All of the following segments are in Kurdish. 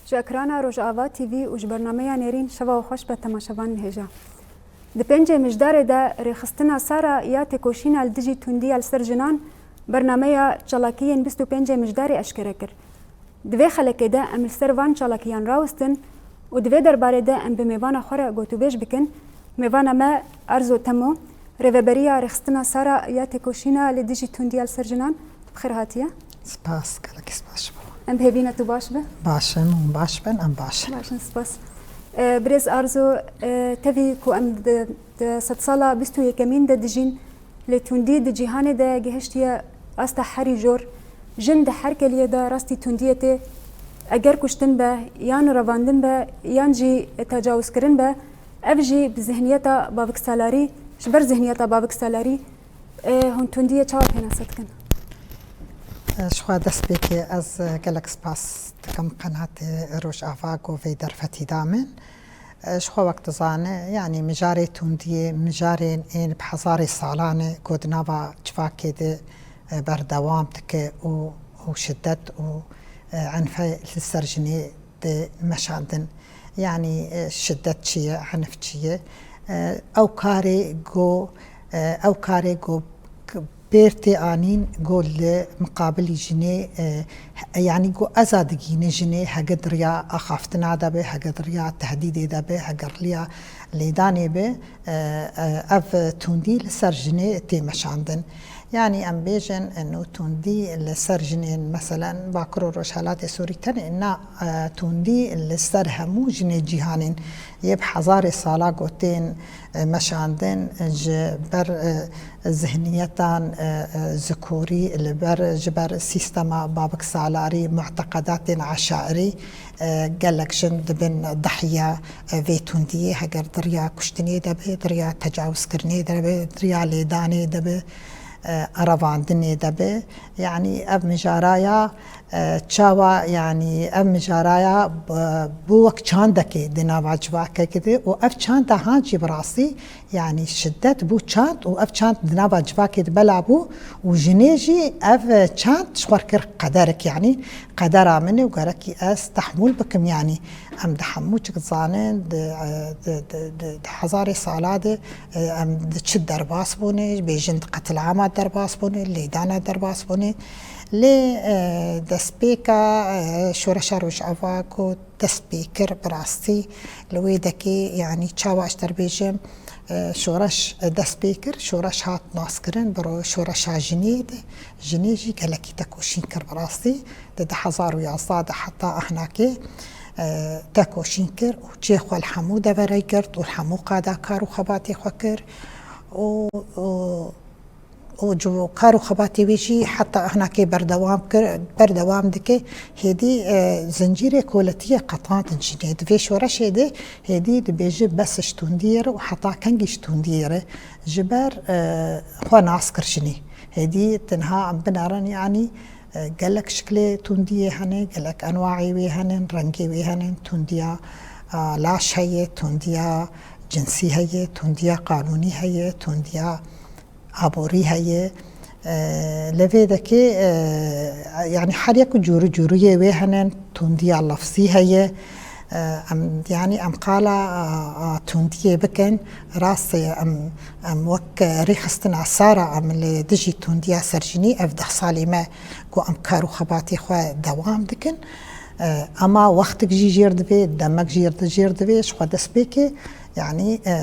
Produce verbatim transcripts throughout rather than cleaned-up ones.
Ji ekrana Rojava T V û ji bernameya Nêrîn şeva we xweş be temaşevanên hêja. Di pêncê Mijdarê de rêxistina Sara ya têkoşîna li dijî tundiya li ser jinan bernameya çalakiyên bîst û pêncê Mijdarê eşkere kir. Di vê xelekê de em li ser van çalakiyan rawistin û di vê derbarê de em bi mêvana xwe re gotûbêj bikin. Mêvana me Arzo Temo, rêveberiya rêxistina Sara ya têkoşîna li dijî tundiya li ser jinan, tu bi xêr hatiye. Spas, gelekî spas ji bo. Em bi hêvî ne tu baş be. Baş in, hûn baş bin, em baş in. Baş in, spas. E, birêz Arzo, e, tevî ku em di, di sedsala bîst û yekemîn de dijîn, lê tundî di cîhanê de gihiştiye asta herî jor. Jin di her keliyê de rastî tundiyê tê. Eger kuştin be, yan revandin be, yan jî tecawizkirin be, ev jî bi zihniyeta bavik salarî, ji ber zihniyeta bavik salarî, e, hûn tundiyê çawa pênase dikin? E, ji xwe destpêkê ez, e, gelek spas dikim qenatê Rojava ku vê derfetî da min. E, ji xwe wek dizane, yanî mijarê tundiyê, mijarên ên bi hezarê salan e ku di nava civakê de, e, berdewam dike û, û şiddet û, e, enfe li ser jinê de meşandin. Yanî, e, şiddet çi ye, enf çi ye? E, ew karê ku, e, ew karê ku k-, pêr tê anîn ku li miqabilî jinê, e, he-, yanî ku eza digîne jinê hege di riya axaftina de be, hege di riya tehdîdê de be, hege riya lêdanê be, e, e, ev tundî li ser jinê tê meşandin. Yanî em bêjin, e, nû tundî li ser jinên, meselen, Bakur û Rojhelatê Sûrî tenê na, e, tundî li ser hemû jinê cîhanên yê bi hezarê sala ku tên, e, meşandin, ji ber, e, zihniyetan, e, e, zikorî, li ber, ji ber sîstema babik salarî, muteqedatên eşairî, e, gelek jin dibin dehiya, e, vê tundiyê, heger di riya kuştinê de be, di riya tecawizkirinê de be, di riya lêdanê de be, e, revandinê de be. Yanî ev mijaraya, e, çawa, yanî ev mijaraya, e, bû wek çandekê di nava civakekê de û ev çanda han jî bi rastî, yanî şiddet bû çand û ev çand di nava civakê de bela bû û jinê jî ev çand ji xwe kir qederek, yanî qedera min e û gerekî ez tehmûl bikim, yanî em di hemû çik zanin, di, di, di, di, di hezarê sala de, e, em di çi derbas bûne, bêjin di qetilama derbas bûne, lêdana derbas bûne. Lê, e, destpêka, e, şoreşa Rojava ku dest pê kir, bi rastî li wê dekê, yanî çawa ez te bêjim, e, şoreş, e, dest pê kir, şoreş hat naskirin, bi ro-, şoreşa jinê de, jinê jî gelekî tekoşîn kir bi rastî. Di du hezar û yazdeh de heta ahnakê, e, tekoşîn kir û çê xwe li hemû deverê girt û li hemû qada kar û xebatê xwe kir û, û, û ji bo kar û xebatê wê jî heta ahnakê berdewam kir, berdewam dike. Hêdî, e, zincîrê koletiyê qetandin jinê. Di vê şoreşê de hêdî dibêje bes ji tundiyê re û heta kengî ji tundiyê re ji ber, e, xwe nas kir jinê. Hêdî tenha em binerin, yanî, e, gelek şiklê tundiyê hene, gelek enwaî wê hene, rengê wê hene, tundiya, a, laş heye, tundiya cinsî heye, tundiya qanûnî heye, tundiya aborî heye. E, li vê dekê, e, yanî her yek û cûrû cûrûyê wê hene, tundiya lafzî heye. E, em, yanî em qala, a, a, tundiyê bikin. Rast e, em, em wek rêxistina Sara em li dijî tundiya ser jinî ev deh salî me ku em kar û xebatê xwe dewam dikin. E, ema wextik jî jêr divê, demek jî jêr divê, ji xwe destpêkê, yanî, e,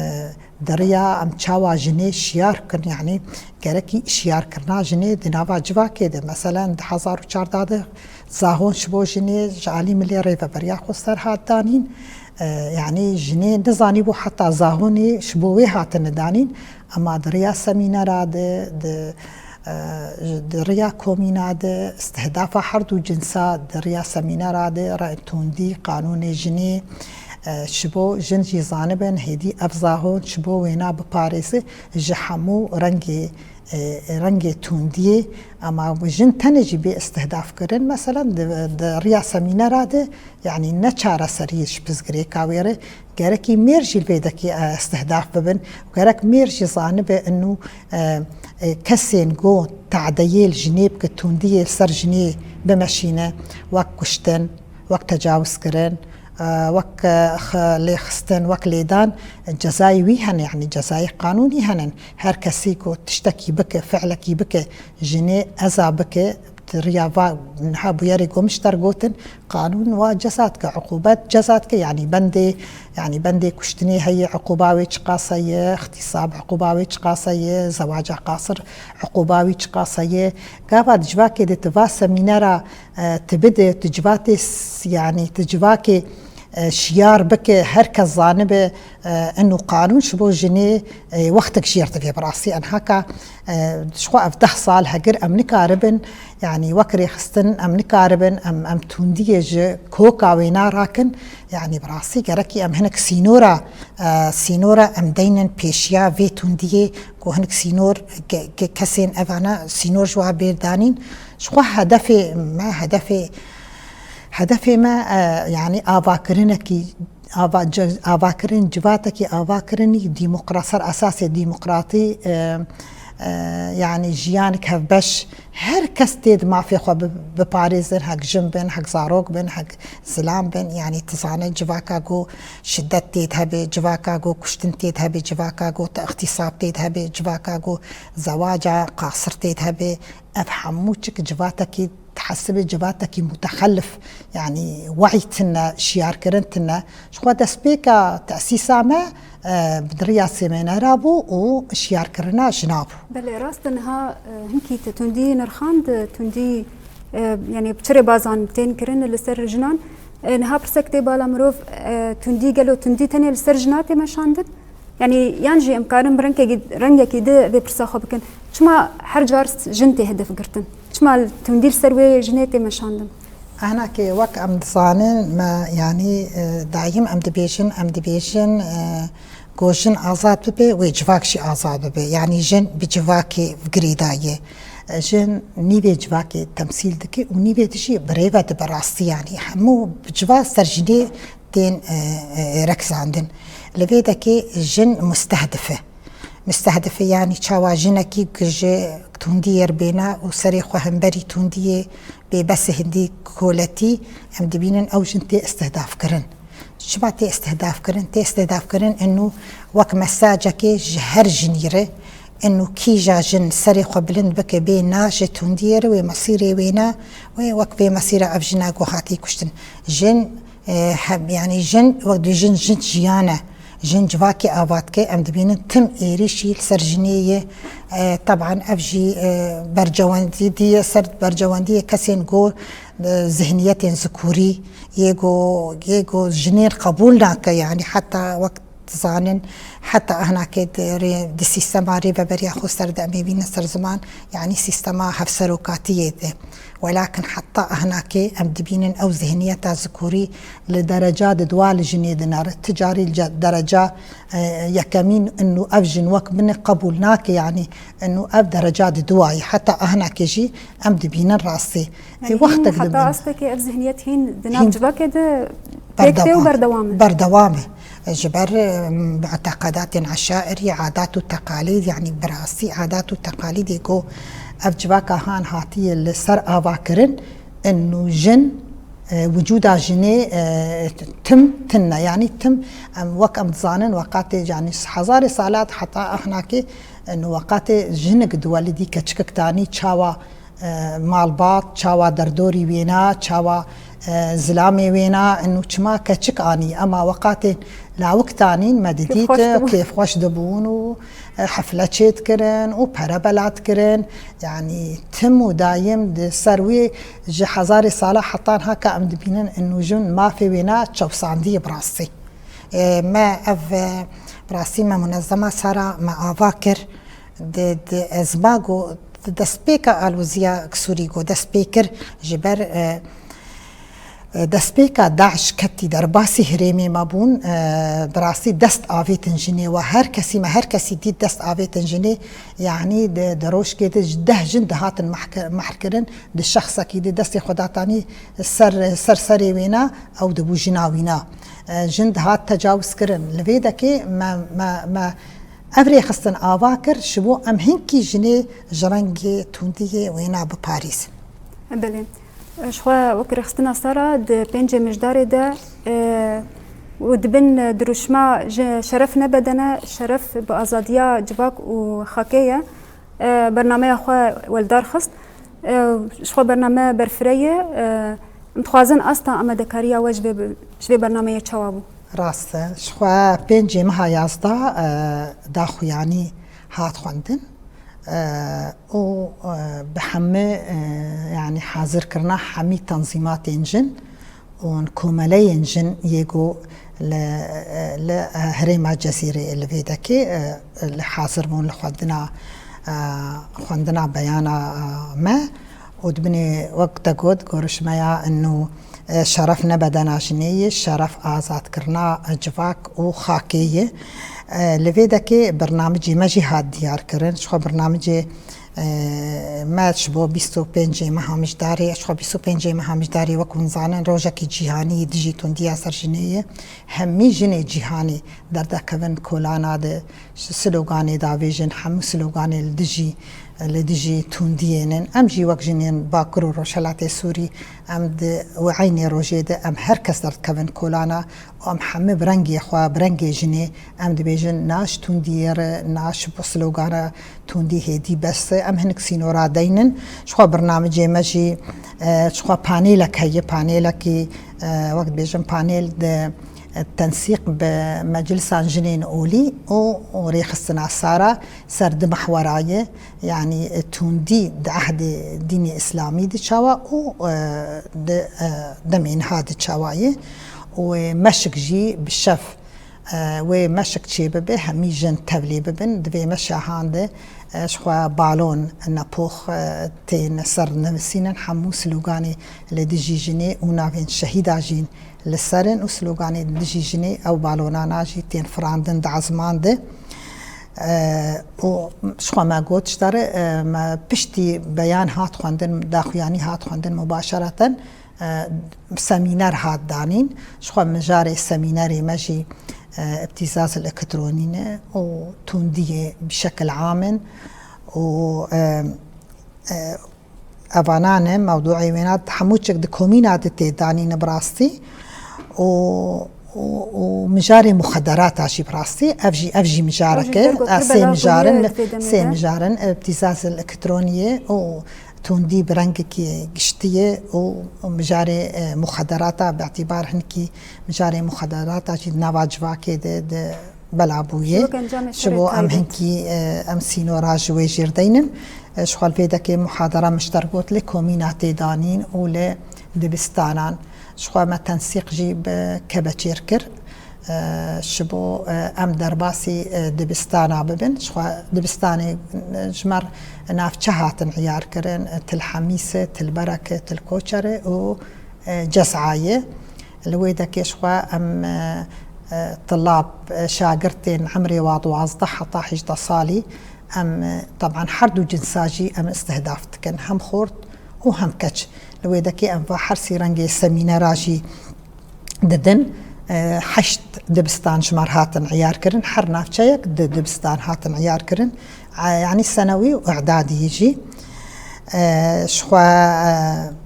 di riya em çawa jinê şiyar bikin, yanî gerekî şiyarkirina jinê di nava civakê de. Meselen, di hezar û çardeh de zahon ji bo jinê ji alî milê rêveberiya xweser hat danîn. E, yanî jinê nizanîbû heta zahonê ji bo wê hatine danîn. Ema di riya semînera de, di, e, di riya komîna de, istihdafa her du cinsa di riya semînera de, re-, tundî, qanûnê jinê, e, ji bo jin jî zanibin, hêdî ev zahon ji bo wêna biparêze ji hemû rengê, e, rengê tundiyê. Ema jin tenê jî bê istihdaf kirin, meselen di, di riya semînera de, yanî ne çareserî ji pirsgirêka wê re, gerekî mêr jî li vê dekê, e, istihdaf bibin. Gerek mêr jî zanibe inu, e, e, kesên ku tadeyê li jinê bike, tundiyê li ser jinê bimeşîne, wek kuştin, wek tecawizkirin, e, wek, e, x-, lêxistin, wek lêdan, cezayê wî hene, yanî cezayê qanûnî henin. Her kesî ku tiştekî bike, fi'lekî bike, jinê eza bike, di riya va niha bûyerê ku min ji te re gotin, qanûn wa ceza dike, uqûbet ceza dike, yanî bendê, yanî bendê kuştinê heye, uqûba wê çiqas heye, îxtîsab uqûba wê çiqas heye, zewaca qasir uqûba wî çiqas heye. Gava di civakê de tu va semînera, e, tu bide, tu civatê s-, yanî tu civakê, e, şiyar bike, her kes zanibe, e, eno qanûn ji bo jinê, e, wextek jêr divê bi rastî. Enhaka, e, ji xwe ev deh sal hegir em nikaribin, yanî wek rêxistin em nikaribin, em, em tundiyê ji koka wêna rakin. Yanî bi rastî gerekî em hinek sînora, e, sînora em deynin pêşiya vê tundiyê ku hinek sînor ke-, ke-, kesên evana sînor ji wa bêr danîn. Ji xwe hedefê me, hedefê, hedefê me, e, yanî avakirinekî, ava-, ce-, avakirin, civatekî avakirinî demokra-, ser esasê demokratî, e, e, yanî jiyanek hevbeş, her kes tê di mafê xwe bi-, biparêzin, hek jin bin, hek zarok bin, hek zilam bin, yanî tu zane civaka ku şidet tê de hebe, civaka ku kuştin tê de hebe, civaka ku te îxtîsab tê de hebe, civaka ku zewaca qasir tê de hebe, ev hemû çik civatekî dihesibê civatekî mutexelif, yanî we'y tune, şiyarkirin tune. Ji xwe destpêka tesîsa me, e, bi riya semînera bû û şiyarkirina jina bû. Belê, rast e, niha, e, hinkî te tundî nirxand, tundî, e, yanî bi çi rêbazan tên kirin li ser jinan. E, niha pirsek tê bala mirov, e, tundî, gelo tundî tenê li ser jina tê meşandin? Yanî, yan jî em karin bi rengekî, rengekî di vê pirsa xwe bikin. Çima her car jin tê hedef girtin? Çima tundî li ser wê jinê tê meşandin? Ahnakê wek em dizanin, me, yanî, e, dayim em dibêjin, em dibêjin, e, ku jin azad bibe, wê civak jî azad bibe. Yanî jin bi civakê girêdayî ye. E, jin nîvê civakê temsîl dike û nîvê dijî birêve dibe rastî, yanî hemû bi civa ser jinê tên, e, e, rexandin. Li vê dekê jin mustehdif e. Mustehdif e, yanî çawa jinekî ku ji tundiyê re bêna û serê xwe hemberî tundiyê bê bes hindî koletî, em dibînin ew jin tê istihdafkirin. Çima tê istihdafkirin? Tê istihdafkirin inu wek mesajekê ji her jinî re, inu kîja jin serê xwe bilind bike bê na ji tundiyê re wê mesîrê wêna, wê wek vê mesîra ev jina ku hatî kuştin. Jin E, hem, yanî jin, wek dibêjin, jin jiyan e. Jin civakê ava dike, em dibînin tim êrîşî li ser jinê ye. E, teban ev jî, e, bercewendî diye, ser bercewendiyê kesên ku, e, zihniyetên zikûrî yê ku, yê ku jinên qebûl nake, yanî heta wek dizanin, heta ahnakê di rê-, di sîstema rêveberiya xweser de em ê bînin ser ziman, yanî sîstema hevserokatiyê de. Welakin heta ahnakê em dibînin ew zihniyeta zikûrî li dereca di dua li jinê dinere. Ti carî li ce-, dereca, e, yekemîn inu ev jin wek min e qebûl nake, yanî inu ev dereca di dua ye. Heta ahnakê jî em dibînin rastî. Yanî Ê, wextek heta dibînin. Astekê ev zihniyet hîn di nav Hîn civakê de pêk tê û berdewam e. Berdewam e. Ji ber, e, muteqedatên eşairî, adat û teqalîd, yanî bi rastî adat û teqalîdê ku ev civaka han hatiye li ser ava kirin, inu jin, e, wicûda jinê, e, tim tune, yanî tim, em, wek em dizanin, weqatê, yanî hezarê salat heta ahnakê, inu weqatê jinik diwelidî keçikik danî çawa, e, malbat, çawa derdorî wêna, çawa, e, zilamê wêna, inu çima keçik anî, ema weqatên lawik tanîn me didît, Kêfxweş dibûn. Kêfxweş dibûn û, e, hefle çêdikirin û pere belat kirin. Yanî tim û dayim di ser wî ji hezarê sala heta niha ka em dibînin inu jin mafê wêna çewsandiyê bi rastî. E, me ev, e, bi rastî me munezema sara me ava kir. Di, di, ez ma got, di destpêka aloziya Sûrî got, dest pê kir ji ber, e, e, destpêka DAIŞ ketî derbasî herêmê me bûn, e, bi rastî dest avêtin jinê we. Her kesî me, her kesî dît dest avêtin jinê. Yanî di, di rojkê de ji deh jin dihatin mehk-, mehrkirin, di şexsekî de destê xwe datanî ser, ser serê wêna, ew dibû jina wîna. E, jin dihat tecawizkirin. Li vê dekê me, me, me Ev rêxistin ava kir, ji bo em hinkî jinê ji rengê tundiyê wêna biparêzin. Belê. Ji xwe wek rêxistina sara di pêncê Mijdarê de, e, û dibin dirûşma ji şeref ne bedene, şeref bi azadiya civak û xakê ye. E, bernameya xwe weldar xist. E, ji xwe bername berfireh ye. E, em dixwazin asta amadekariya we ji vê, ji vê bernameyê çawa bû? Rast e. Ji xwe pêncê meha yazdeh, e, daxuyanî hat xwendin. E, û, e, bi hemî, e, yanî hazirkirina hemî tenzîmatên jin û komeleyên jin yê ku li, li, e, herêma Cezîrê li vê dekê, e, li hazir bûn li xwendina, e, xwendina beyana, e, me û dibinê wek te got, gorişmeya ino, e, şeref ne bedena jinê ye, şeref azadkirina civak û xakê ye. E, li vê dekê bernamicê me jî hat diyar kirin. Ji xwe bernamicê, e, me ji bo bîst û pêncê meha Mijdarê, ji xwe bîst û pêncê meha Mijdarê, wek hûn zanin, rojekî cîhanî yê dijî tundiya ser jinê ye. Hemî jinê cîhanê derdekevin kolana de, ji sloganê davêjin, hemû sloganê li dijî, li dijî tundiyê nin. Em jî wek jinên Bakur û Rojhelatê Sûrî, em di wê eynê rojê de em her kes derdikevin kolana û em hemî bi rengê xwe, bi rengê jinê, em dibêjin, na ji tundiyê re, na ji bo slogana tundî hêdî bes e. Em hinek sînora deynin. Ji xwe bernamicê me jî, e, ji xwe panêlek heye, panêlekî, e, wek dibêjin panêl de, e, tensîq bi meclisan jinên olî û, û rêxistina sara ser du mehwera ye. Yanî, e, tundî di ehdê dînê îslamî di çawa û, e, di, e, demê niha di çawa ye. Û, e, meşik jî bi şev, e, wê meşik çêbibe, hemî jin tevlî bibin. Di vê meşa han de, e, ji xwe balon, nepox, e, tên ser nivîsînin. Hemû sloganê li dijî jinê û navên şehîda jî li ser in û sloganê dijî jinê ew balonana jî tên firandin di ezman de. E, û ji xwe me got ji te re, e, me piştî beyan hat xwendin, daxuyanî hat xwendin mubaşereten, e, semîner hat danîn. Ji xwe mijarê semînerê me jî, e, îbtîzaz elektronî ne û tundiyê bi şekil am in û, e, e, evana ne, mewdûê wêna hemû çik di komîna de tê danîn bi rastî û, û, û mijarê muxederata jî bi rastî, ev jî, ev jî mijarek e, sê mijar in, sê mijar in, îbtîzaz elektronî ye û tundî bi rengekî giştî ye û mijarê, e, muxederata, bi îtîbar hinkî mijarê muxederata jî di nava civakê de, de bela bûye. Ji bo em hinkî, e, em sînora ji wê jêr deynin. E, ji xwe li vê dekê muhadera min ji te re got li komîna tê danîn û li dibistanan. Ji xwe me tensîq jî bi Kebeçêr kir. E, ji bo, e, em derbasî, e, dibistana bibin. Ji xwe dibistanê, e, ji me re navçe hatin îyar kirin. E, Til Hemîs e, Til Berek e, Til Koçer e û, e, Cezayê. Li wê dekê ji xwe em, e, e, tilab, e, şagirtên emrê wa duwazdeh heta hejdeh salî, em, e, teban her du cinsa jî em istihdaf dikin, hem xort û hem keç. Li wê dekê em va her sî rengê semînera jî didin. E, heşt dibistan ji me re hatin îyar kirin, her navçeyek du dibistan hatin îyar kirin. E, yanî senewî û îdadî jî. E, ji xwe, e,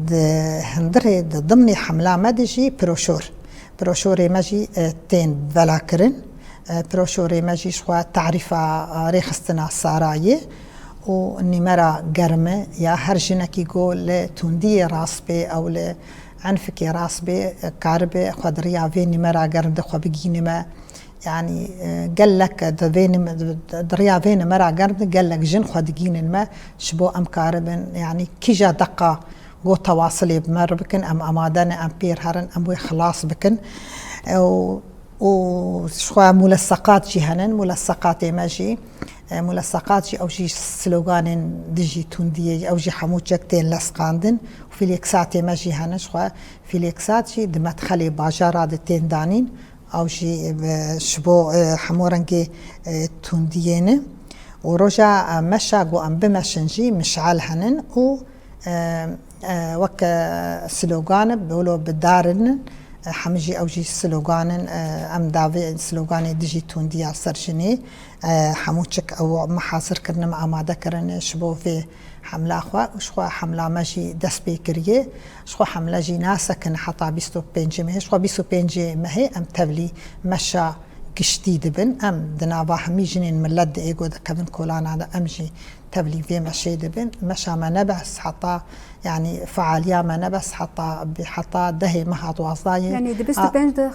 Di hundirê, di dimnê hemla me de jî piroşor. Piroşorê me jî, e, tên velakirin. E, piroşorê me jî ji xwe tarîfa, e, rêxistina Sarayê û nîmera germ e ya her jinekî ku li tundiyê rast bê, ew li enfikê rast bê, e, karibe xwe di riya vê nîmera germ de xwe bigihîne me. Yanî, e, gelek di vê nime-, di, di riya vê nimera germ de gelek jin xwe digihînin me, ji bo em karibin, yanî kîja deqa got tewasilê bi me re bikin, em amade ne, em pêr herin, em wê xilas bikin. E, û, û ji xwe muleseqat jî henin, muleseqatê me jî, e, muleseqat jî ew jî sloganên dijî tundiyê, ew jî hemû çek tên lesqandin. Û fîlêksatê me jî henin, ji xwe fîlêksat jî di medxelê bajara de tên danîn. Ew jî, e, ji bo, e, hemû rengê, e, tundiyê ne. Û roja, e, meşa ku em bimeşin jî mişal henin û, e, e, wek, e, slogan e, wilo bi dar in, e, hemî jî ew jî slogan in, e, em davê sloganê dijî tundiya ser jinê, e, hemû çik ew me hazir kirine, me amade kirine ji bo vê hemla xwe û ji xwe hemla me jî dest pê kiriye. Ji xwe hemle jî nasekin heta bîst û pêncê mehê. Ji xwe bîst û pêncê mehê em tevlî meşa giştî dibin. Em di nava hemî jinên milet di êgo dikevin kolana de, em jî tevlî vê meşê dibin. Meşa me ne bes heta, yanî fealiya me ne bes heta, bi heta dehê meha duwazdahê. Yanî di bîst û pênc de,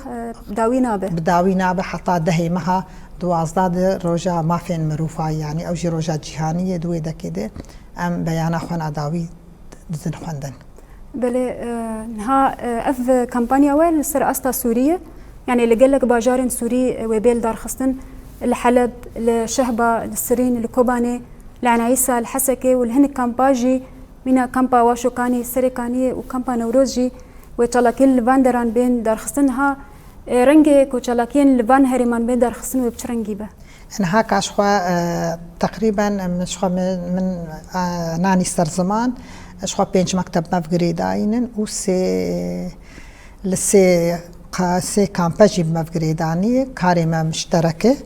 e, dawî nabe. Bi dawî nabe heta dehê meha duwazdeh di roja mafên mirofa, yanî ew jî roja cîhanî ye, di wê dekê de em beyana xwe na dawî didin xwendin. Belê, e, niha, e, ev kampanya we li ser asta Sûrî ye. Yanî li gelek bajarên Sûrî, e, wê bê li darxistin, li Heleb, li Şehba, li Sirîn, li Kobanê, li Enayîsa, li Hesekê û li hinek kampa jî, mîna kampa Waşokanî, Serêkaniyê û kampa Newroz jî wê çalakiyên li van deran bên darxistin. Niha, e, rengê ku çalakiyên li van herêman bên darxistin wê bi çi rengî be? Niha ka ji xwe, e, teqrîben min ji xwe min, min, e, nanî ser ziman, ji xwe pênc mekteb me bi girêdayî nin û sê, li sê qa-, sê kampe jî me bi girêdanî, karê me muşterek e.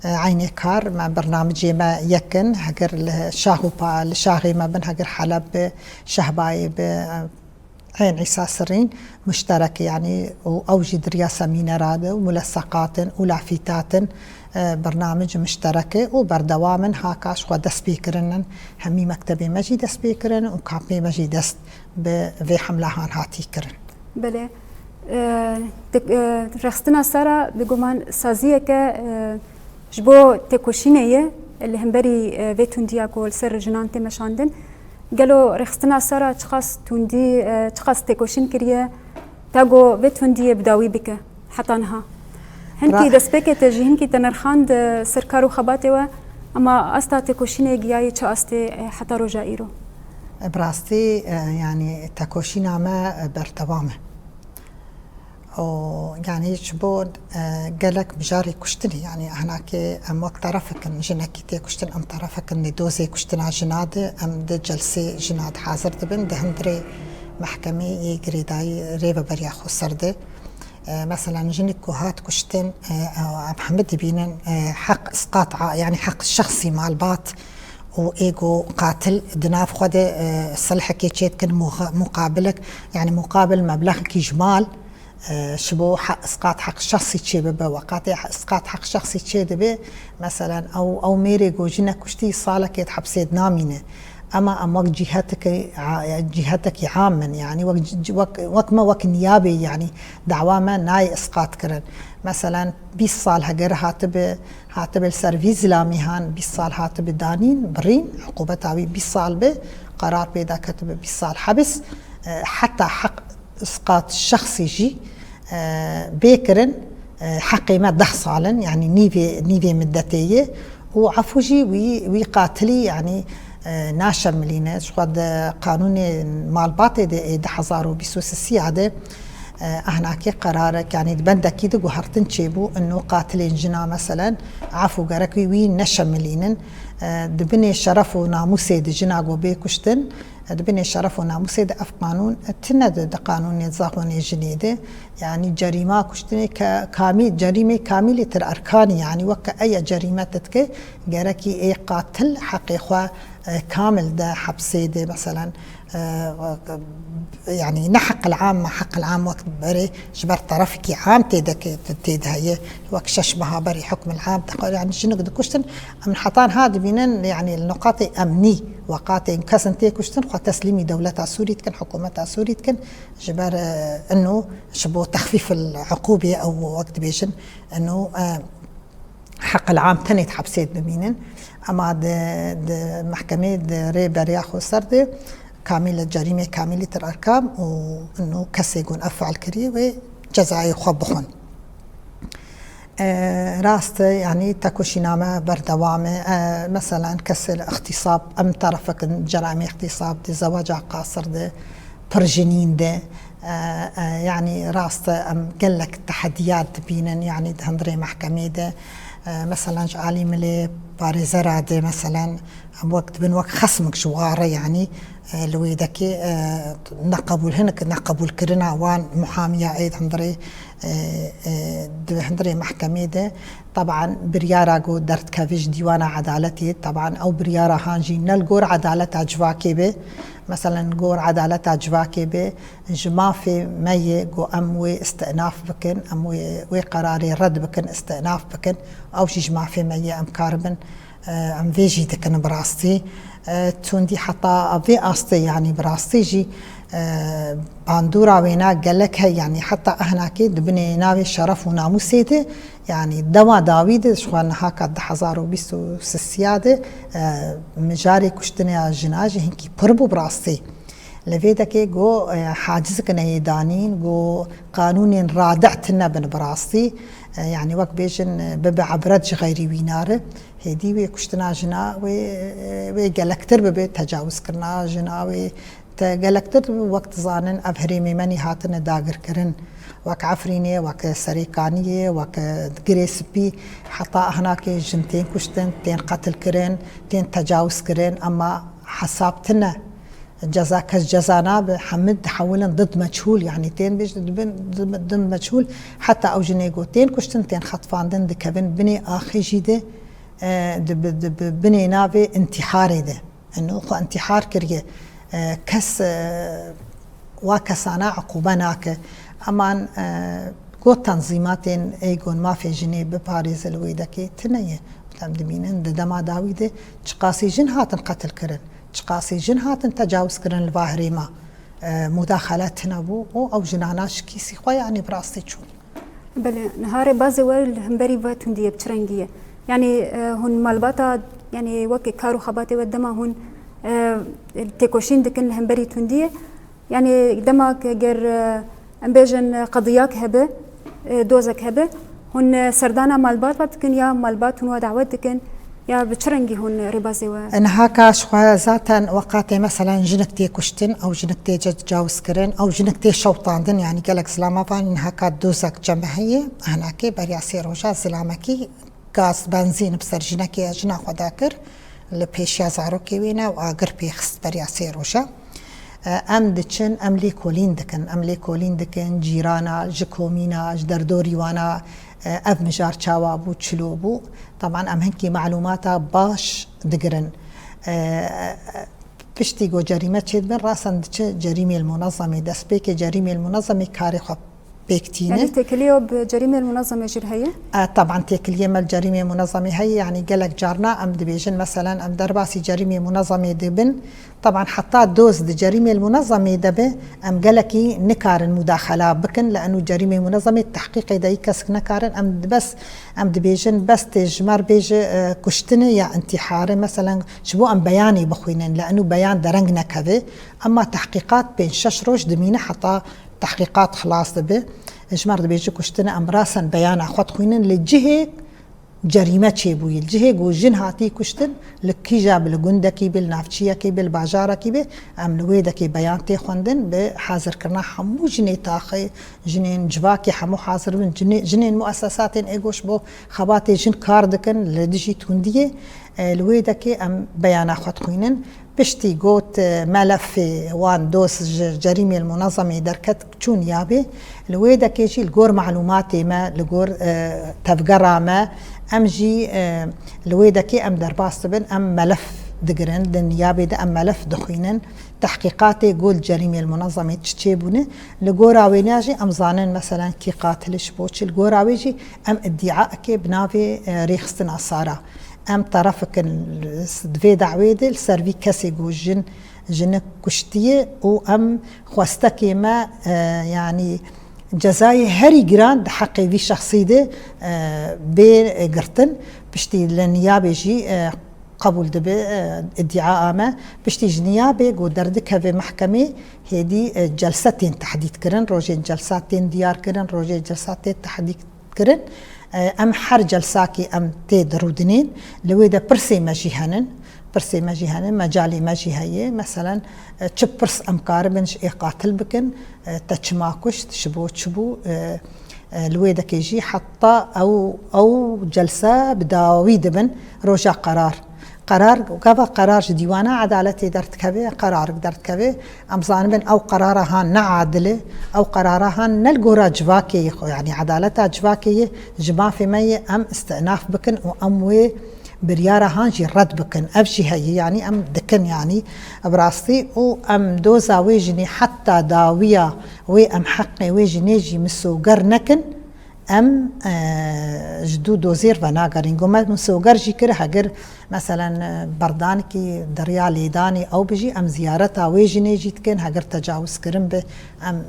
E, eynê kar me, bernamicê me yek in, heger li Şax û Pa-, li Şaxê me bin, heger Heleb bi, Şehbayê bi, e, Ên Îsa Sirîn muşterek e, yanî û ew jî di riya semînera de û muleseqat in û lafîtat in, e, bernamic muşterek e û berdewam in, ha ka ji xwe dest pê kirin in, hemî mektebê me jî dest pê kirin û kampê me jî dest bi vê hemlahan hatî kirin. Belê. E, tek-, e, rexistina Sara bi guman saziyeke, e, ji bo têkoşînê ye li hemberî, e, vê tundiya ku li ser jinan tê meşandin. Gelo rêxistina Sara çiqas tundî, e, çiqas têkoşîn kiriye, ta ku vê tundiyê bi dawî bike heta niha? Hinkî Ra- destpêkê te jî hinkî te nirxand, e, ser kar û xebatê we, ema asta têkoşînê giyayî çi astê, e, heta roja îro? Bi rastî, e, yanî tekoşîna me, e, berdewam e. û, yanî ji bo, e, gelek mijarê kuştinê, yanî ehnakê em wek terefek in, jinekî tê kuştin, em terefek in li dozê kuştina jina de, em di celsê jina de hazir dibin, di hundirê mehkemê yê girêdayî rêveberiya xweser de. E, meselen jinik ku hat kuştin, e, em hemî dibînin, e, heq isqat a, yanî heq şexsî malbat û ê ku qatil di nav xwe de, e, silhekê çê dikin, muxa-, muqabilek, yanî muqabil meblexekî ji mal, e, ji bo he-, isqat heq şexsî çê bibe, weqatê he-, isqat heq şexsî çê dibe, meselen ew, ew mêrê ku jinek kuştî salekê di hepsê de namîne. Ema em wek cîhetekî a-, cîhetekî am in, yanî wek c-, c-, wek, wek me wek niyabê, yanî dawa me nayê isqat kirin. Meselen bîst sal heger hatibe, hatibe li ser vî zilamî han, bîst sal hatibe danîn, birîn, uqûbeta wî bîst sal be, qerar pê de ketibe bîst sal hebis, e, heta heq isqat şexsî jî, e, bê kirin, e, heqê me deh sal in, yanî nîvê, nîvê middetê ye û efû jî wî, wî qatilî, yanî, e, naşemilîne. Ji xwe di qanûnê malbatê de ê du hezar û bîst û sê ya de, e, ehnakê qerarek, yanî di bendekî de guhertin çêbû, ino qatilên jina meselen, efû gerek wî, wî neşemilînin. E, di binê şeref û namûsê de jina ku bê kuştin, e, di binê şeref û namûsê de ev qanûn, e, tine di, di qanûnê zaxonê jinê de. Yanî cerîma kuştinê ke kamî-, cerîmê kamîlî tir erkanî, yanî weke eye cerîme te dike, gerekî ê qatil heqê xwe, e, kamil de hepsê de, meselen, e, yanî ne heqil am, heqil am wek berê ji ber terefekî am tê de ke, tê de heye, wek şeş meha berî hukmil am de, yanî jinik dikuştin, em heta niha dibînin, yanî li nuqatê emnî, weqatên kesin tê kuştin, xwe teslîmî dewleta Sûrî dikin, hikûmeta Sûrî dikin, ji ber, e, ino ji bo texfîfil uqûbê ew wek dibêjin, ino, e, heqil am tenê di hepsê de bimînin. Ema di, di mehkemê di rê beriya xweser de kamîle cerîmê kamîlî tir erkam û ino kesê gon ev feal kiriye wê cezayê xwe bixwin. E, rast e, yanî tekoşîna me berdewam e. E, meselen kesê li îxtîsab, em terefek in ceramê îxtîsab de, zewaca qasir de, pir jinîn de, e, e, yanî rast e, em gelek tehediyat dibînin, yanî di hundirê mehkemê de. E, meselen ji alî milê parêzera de, meselen em wek dibin wek xesmik ji wa re, yanî, Li wê dekê, e, neqebûl, hinek neqebûlkirina wan muhamiya ê di hundirê, e, e, di hundirê mehkemê de, teban biryara ku derdikeve ji dîwana edaletê, teban ew biryara han jî ne li gor edaleta civakê be, meselen li gor edaleta civakê be, ji mafê me ye ku em wê îstinaf bikin, em wê, wê qerarê red bikin, îstinaf bikin, ew jî ji mafê me ye, em karibin, e, em vê jî dikin bi rastî. E, tundî heta vê astê, yanî bi rastî jî, e, bandora wêna gelek heye, yanî heta ehnakê di binê navê şeref û namûsê de, yanî dema dawî de, ji xwe niha ka du hezar û bîst û sisiya de, e, mijarê kuştinê ya jina jî hinkî pir bû bi rastî. Li vê dekê go, e, haciz kine yê danîn, go qanûnên radic tune bin bi rastî. E, yanî wek bêjin, e, bibe ibret ji xeyrî wîna re. Hêdî wê kuştina jina wê, e, wê gelektir bibe, tecawizkirina jina wê te gelektir bibe. Wek dizanin ev herêmê me nî hatine dagirkirin. Wek Efrînê, wek Serêkaniyê, wek Girê Spî, heta ehnakê jin tên kuştin, tên qetilkirin, tên tecawizkirin, ema hesab tune. Ceza, kes ceza nabe, hemî dihewilin did meçhûl, yanî tên bêj dibin did, did meçhûl, heta ew jinê ku tên kuştin, tên xetfandin, dikevin binê axê jî de, e, di bi, di bi binê navê întiharê de. Eno xwe întihar kiriye. E, kes, e, wa kesana eqûbe nake. Eman, e, got tenzîmatên ê gon mafê jinê biparêze li wê dekê tune ye. Em dibînin di dema dawî de çiqasî jin hatin qetilkirin. Çiqasî jin hatin tecawizkirin li va herêma, e, mudaxele tune bû û ew jinana şikîsî xwe, yanî bi rastî çûn. Belê, niha rêbazê we li hemberî ve tundî ye, bi çi rengî ye? Yanî, e, hûn malbata, yanî weke kar û xebatê we dema hûn, e, têkoşîn dikin li hemberî tundiyê, yanî dema ku ger, e, em bêjin, e, qediyak hebe, e, dozek hebe, hûn, e, serdana malbat ve dikin ya malbat hûn we dawet dikin ya bi çi rengî hûn rêbazê we? Niha ka ji xwe zaten weqatê meselen jinik tê kuştin, ew jinik tê tecawizkirin, ew jinik tê şewtandin, yanî gelek zilama van niha ka dozek cem heye, ehnakê beriya sê roja zilamekî gaz, benzîn bi ser jinekê ya jina xwe dakir, li pêşiya zarokê wê ne û agir pê xist beriya sê roja. E, em diçin, em lêkolîn dikin, em lêkolîn dikin, cîrana, ji komîna, ji derdorî wana, e, ev mijar çawa bû, çilo bû. Teban em hinkî malûmata baş digirin. E, piştî ku cerîme çêdibin, rasen diçe cerîmê li munezemê, destpêkê cerîmê li munezemê karê xwe pêk tîne. Yanî têkiliyo bi cerîmê munezemê jî heye? E, teban têkiliyê me li cerîmê munezemê heye, yanî gelek carna em dibêjin, meselen, em derbasî cerîmê munezemê dibin. Teban heta doz di cerîmê munezemê de be, em gelekî nikarin mudaxela bikin, li enû cerîmê munezemê tehqîqê de yî kesik nekarin, em di bes, em dibêjin, bes tê ji me re bêje, e, kuştinê ya întîharê, meselen, ji bo em beyanê bixwînin, li enû beyan dereng nekeve, ema tehqîqat pênc şeş roj dimîne heta tehqîqat xilas dibe. Ji me re dibêje kuştin, em rasen beyana xwe dixwînin li cihê cerîme çêbûyî. Li cihê ku jin hatî kuştin, li kîja bi, li gundekî bi, li navçiyekî bi, li bajarekî bi, em li wê dekê beyan tê xwendin, bi hazirkirina hemû jinê taxê, jinên civakê hemû hazir bin, jinê-, jinên muesesatên ê ku ji bo xebatê jin kar dikin, li dijî tundiyê, e, li wê dekê em beyana xwe dixwînin. Piştî got, e, melefê wan doz ji cerîmê munezemê derket, çû niyabê. Li wê dekê jî li gor malûmatê me, li gor, e, tevgera me, em jî, e, li wê dekê em derbas dibin, em melef digirin, di niyabê de em melef dixwînin. Tehqîqatê got cerîmê munezemê çi çêbûne. Li gora wêniya jî em zanin, meselen, kî qatil e, ji bo çi. Li gora wê jî em îdîaekê bi navê, e, rêxistina sara. Em terefik in di vê dawê de li ser vî kesê ku jin, jinik kuştiye û em xwestekê me, e, yanî cezayê herî giran di heqê vî şexsî de, e, bê girtin. Piştî li niyabê jî, e, qebûl dibe, e, îdîa me. Piştî ji niyabê ku derdikeve mehkemê, hêdî, e, celse tên tehdîd kirin, rojên celsa tên diyar kirin, rojê celsa tê tehdîd kirin. E, em her celsakî em tê dirûdinên. Li wê de pirsê me jî henin. Pirsê me jî henin, mecalê me jî heye. Meselen, e, çi pirs em karibin ji ê qatil bikin? E, te çima kuşt? Ji bo çi bû? E, e, li wê dekê jî heta ew, ew celse bi dawî dibin roja qerar. Qerar, gava qerar ji dîwana edaletê derdikeve, qerarik derdikeve, em zanibin ew qerara han ne adil e, ew qerara han ne li gora civakê ye xwe, yanî edaleta civakê ye, ji mafê me ye em îstinaf bikin û em wê biryara han jî red bikin. Ev jî heye, yanî em dikin, yanî bi rastî û em doza wê jinê heta dawiya wê em heqê wê jinê jî misoger nekin, em, e, ji dû dozêr venagerin. Go me misoger jî kir, heger meselen, e, berdanikî di riya lêdanê ew bijî, em ziyareta wê jinê jî dikin, heger tecawiz kirin bi, em, e,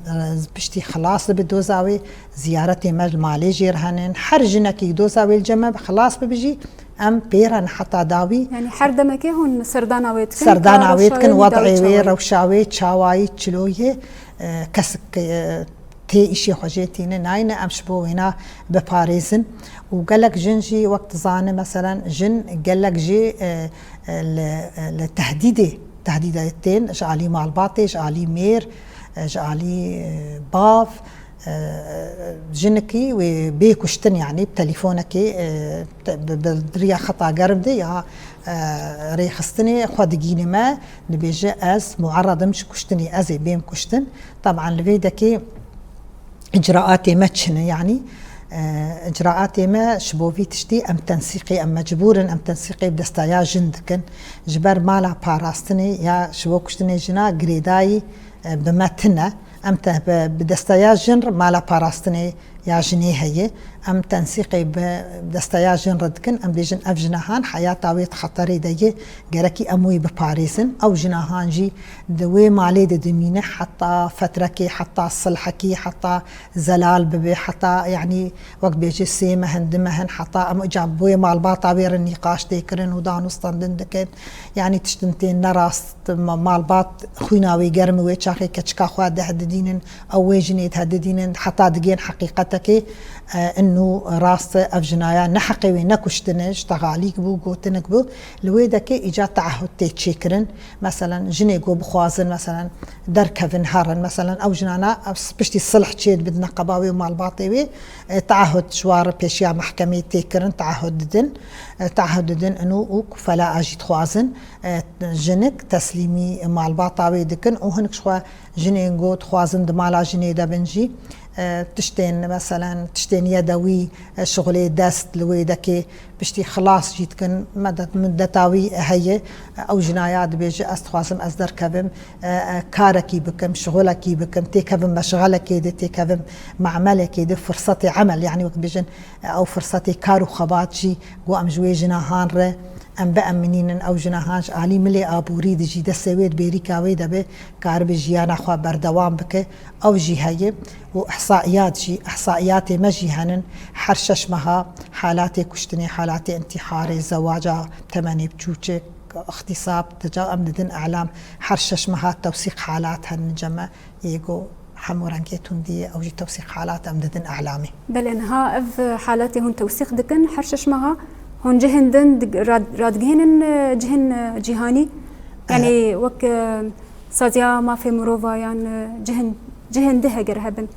piştî xilas dibe doza wê, ziyaretê me li malê jê re henin. Her jinekî doza wê li cem me xilas bibe jî, em pê re ne heta dawî. Yanî her demekê hûn serdana wê dikin, Serdana ka wê rewşa dikin, wî wed'ê dawi wê, çawayî. Rewşa wê, çawayî, çilo ye, e, kesik, e, tê îşê xwe jê tîne nayne, em ji bo wêna biparêzin. Û gelek jin jî wek dizane, meselen, jin gelek jê, e, e, li, e, li tehdîdê, tehdîdê tên ji alî malbatê, ji alî mêr, e, ji alî, e, bav, e, jinikî wê bê kuştin, yanî bi telîfonekê, e, te-, bi, bi riya xeta germ de ya, e, rêxistinê xwe digînime, dibêje ez muerred im ji kuştinê, ez ê bêm kuştin. Teban li vê dekê icraatê me çi ne, yanî, e, icraatê me ji bo vî tiştî em tensîqê, em mecbûr in em tensîqê bi destaya jin dikin. Ji ber mala parastinê ya ji bo kuştinê jina girêdayî, e, bi me tune. Em te bi, bi destaya jin re mala parastinê ya jinê heye. Em tensîqê bi destaya jin re dikin. Em bêjin ev jina han heyata wê di xeterê de ye. Gerekî em wê biparêzin. Ew jina han jî di wê malê de dimîne heta fetrekê, heta silhekî, heta zelal bibe, heta, yanî, wek bêje sê meh in, du meh in, heta em îcar bi wê malbata wê re nîqaş tê kirin û danûstendin dikin. Yanî tiştin tên nerast, ma-, malbat xwîna wê germ, wê çaxê keçika xwe dihedidînin, ew wê jinê dihedidînin, heta digên heqîqetekê, e, inu rast e, ev jinaya ne heqê wê, ne kuştin e, ji texalîk bû, gotinik bû, li wê dekê îcar teahhud tê çêkirin. Meselen, jinê ku bixwazin, meselen, derkevin, herin, meselen, ew jinana, ev s-, piştî silh çê dibidine qeba wê û malbatê wê, e, teahhud ji wan re pêşiya mehkemê tê kirin, teahhud didin, e, teahhud didin, inu û kufela a jî dixwazin, e, jinik teslîmî malbata wê dikin û hinek ji xwe jinên ku dixwazin di mala jinê de bin jî, e, tiştên, meselen, tiştên yedewî, e, şixulê dest li wê dekê piştî xilas jî dikin, medet, muddeta wî heye, ew jinaya dibêje, ez dixwazim ez derkevim, e, e, karekî bikim, şixulekî bikim, têkevim meşxelekê de, têkevim me'melekê de, firsetê emel, yanî wek bêjin, e, ew firsetê kar û xebat jî ku em ji wê jina han re em biemînînin, ew jina han ji alî milê aborî de jî destê wê di bêrîka wê de be, karibe jiyana xwe berdewam bike, ew jî heye û ihsaiyat jî, ihsaiyatê me jî henin, her şeş meha halatê kuştinê, halatê intîharê, zewaca temenê biçûçik, ixtîsab, teca-, em didin îlam, her şeş meha tewsîq halat henin ceme, yê ku hemû rengê tundî ye, ew jî tewsîq halat em didin îlamê. Belê, niha ev halatê hûn tewsîq dikin, her şeş meha hûn cihên din dig-, rad-, radigihênin, e, cihên, e, cîhanî? Yanî wek, e, Saziya Mafê Mirova yan, e, cihên, cihên di heger hebin?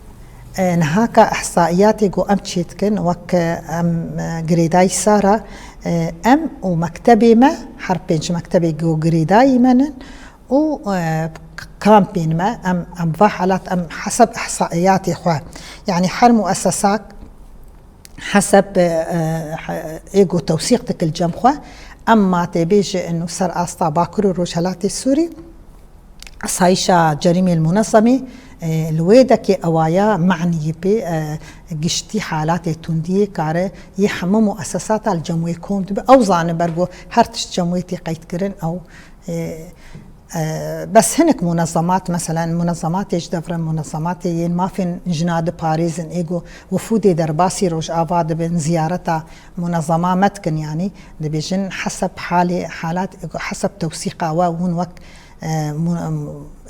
E, niha ka ihsaiyatê ku em çêdikin, wek, e, em, e, girêdayî Sara, e, em û mektebê me, her pênc mektebê ku girêdayî me nin, û, e, kampên me, em, em va halat, em heseb ihsaiyatê xwe, yanî her muessesak heseb, e, e, ê ku tewsîq dikil cem xwe, em ma tê bêje inu ser asta Bakur û Rojhelatê Sûrî, asayîşa cerîmê li munezemê, e, li wê dekê ewaya maniyê pê, e, giştî halatê tundiyê kare yê hemû muessesata li cem wê kom dibe. Ew zane ber ku her tişt cem wê tê qeydkirin, ew, e, e, bes hinek munezemat, meselen, munezematê ji devre munezematê yên mafên jina diparêzin, ê ku wifûdê derbasî Rojava dibin, ziyareta munezema me dikin, yanî dibêjin heseb halê, halat, heseb tewsîqa we hûn wek, e, mu-, em,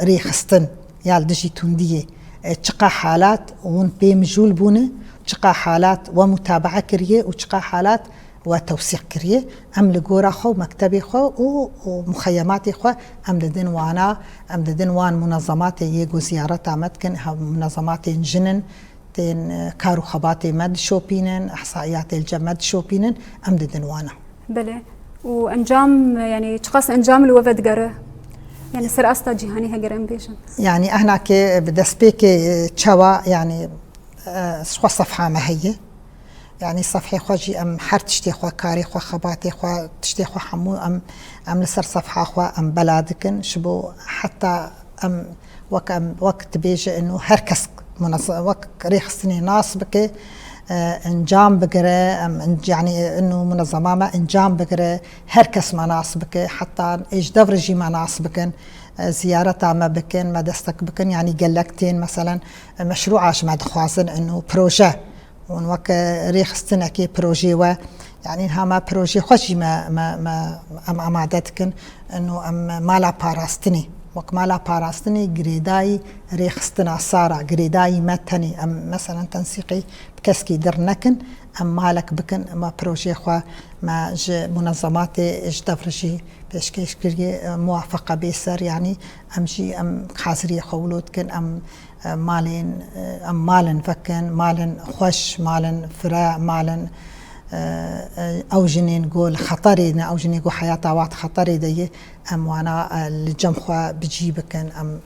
rêxistin ya li dijî tundiyê, e, çiqa halat hûn pê mijûl bûne, çiqa halat we mutabaa kiriye û çiqa halat we tewsîq kiriye. Em li gora xwe û mektebê xwe û, û muxeyematê xwe em didin wana, em didin wan munezematê yê ku ziyareta me dikin, ha, munezematên jin in, tên, e, kar û xebatê me dişopînin, ihsaiyatê li cem me dişopînin, em didin wana. Belê. û encam, yanî çiqas encam li we vedigere? Yanî ser asta cîhanî heger em bêjin. Yanî ehnakê bi destpêkê çawa, yanî, e, xwe sefha me heye. Yanî sefhê xwe jî em her tiştê xwe, karê xwe, xebatê xwe, tiştê xwe hemû em, em li ser sefha xwe em bela dikin. Ji bo heta em wek em, wek dibêje inu her kes munez-, wek rêxistinê nas bike, e, encam bigire, em, en-, yanî inu munezema me encam bigire, her kes me nas bike, heta ê ji dev re jî me nas bikin, e, ziyareta me bikin, me destek bikin, yanî gelek tên, meselen, e, meşrûa ji me dixwazin inu proje. Hûn wek rêxistinekê projê we, yanî niha me projê xwe jî me, me, me, em amade dikin. Ino em mala parastinê, wek mala parastinê girêdayî rêxistina sara, girêdayî me tenê. Em meselen tensîqê bi keskî dir nekin, em malek bikin, me projê xwe me ji munezematê ji dev re jî pêşkêş kiriye, muwafeqa bê ser, yanî em jî em haziriyê xwe wilo dikin, em e, malên, e, em malin vekin, malin xweş, malin fire, malin, e, e, ew jinên ku li xeterê ne, ew jinên ku heyata wan di xeterê de ye, em wana, e, li cem xwe bi cî bikin, em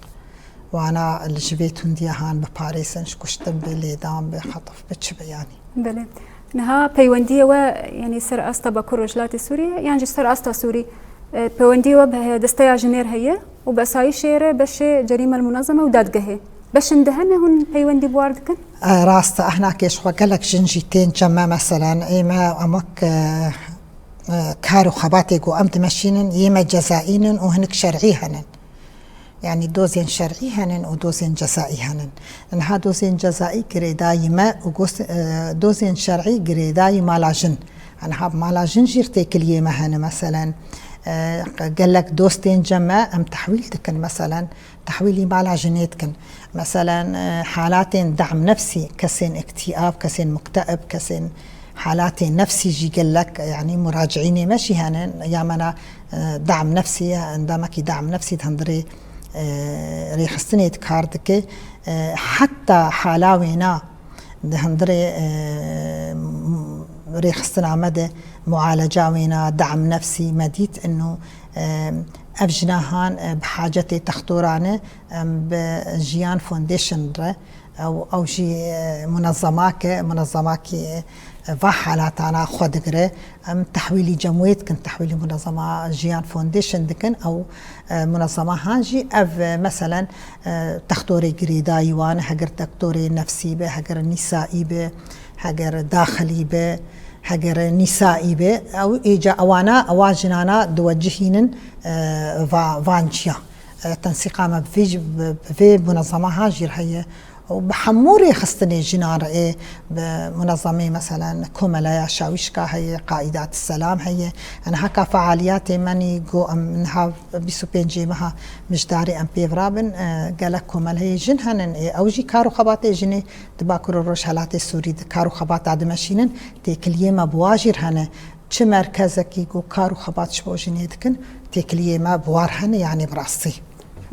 wana li ji vê tundiya han biparêzin, ji kuştin bi, lêdan bi, xetif bi, çi bi yanî. Belê. Niha peywendiyê we, yanî ser asta Bakur Rojhilatê Sûriyê yan jî ser asta Sûrî, e, peywendiyê we bi Desteya Jinêr heye û bi esayîşê re beşê Cerîme el Munezeme û Dadgehê. Beşin de hene hûn peywendî bi war dikin? E, rast e, ehnakê ji xwe gelek jin jî tên cem me, meselen, ê me em wek, e, e, kar û xebatê ku em dimeşînin, yê me cezaî nin û hinek şerî henin. Yanî dozên şerî henin û dozên cezaî henin. Niha dozên cezaî girêdayî me û gos-, e, dozên şerî girêdayî mala jin. Niha mala jin jî têkiliyê me hene, meselen, e, gelek dostên cem me em tehwîl dikin, meselen, tehwîlî mala jinê dikin. Meselen, e, halatên dam nefsî, kesên îktîab, kesên mukteib, kesên halatên nefsî jî gelek, yanî muraciînê me jî hene, ya me na, e, dam nefsî, endamekî dam nefsî di hundirê, e, rêxistinê di kar dike. E, heta hala wêna di hundirê, e, m-, rêxistina me de mualeca wêna, dam nefsî me dît, ino, e, ev jina han, e, bi hacetê textora ne, em bi Jiyan Foundation re, ew, ew jî, e, munezemake, munezemakî, e, va halatana xwe digire. Em tehwîlî cem wê dikin, tehwîlî munezema Jiyan Foundation dikin. Ew, e, munezema han jî ev, e, meselen, e, textorê girêdayî wan, heger textorê nefsî be, heger nîsaî be, heger daxilî be, heger nîsaî be, ew êca ewana, ewa jinana diwecihînin, e, va-, van çiya. E, tensîqa me bi vê, bi, bi vê munezema han jî heye. Û bi hemû rêxistinê jinan re ê, bi munezemê, meselen, Komeleya Şawîşka heye, Qaidat Selam heye. Niha ka fealiyatê me nî ku em niha bîst û pêncê meha mijdarê em pê virabin, e, gelek komeleyê jin henin. Ê, ew jî kar û xebatê jinê di Bakur û Rojhelatê Sûrî di kar û xebata dimeşînin, têkiliyê me bi wa jî hene. Çi merkezekî ku kar û xebat ji bo jinê dikin, têkiliyê me bi war hene, yanî bi rastî.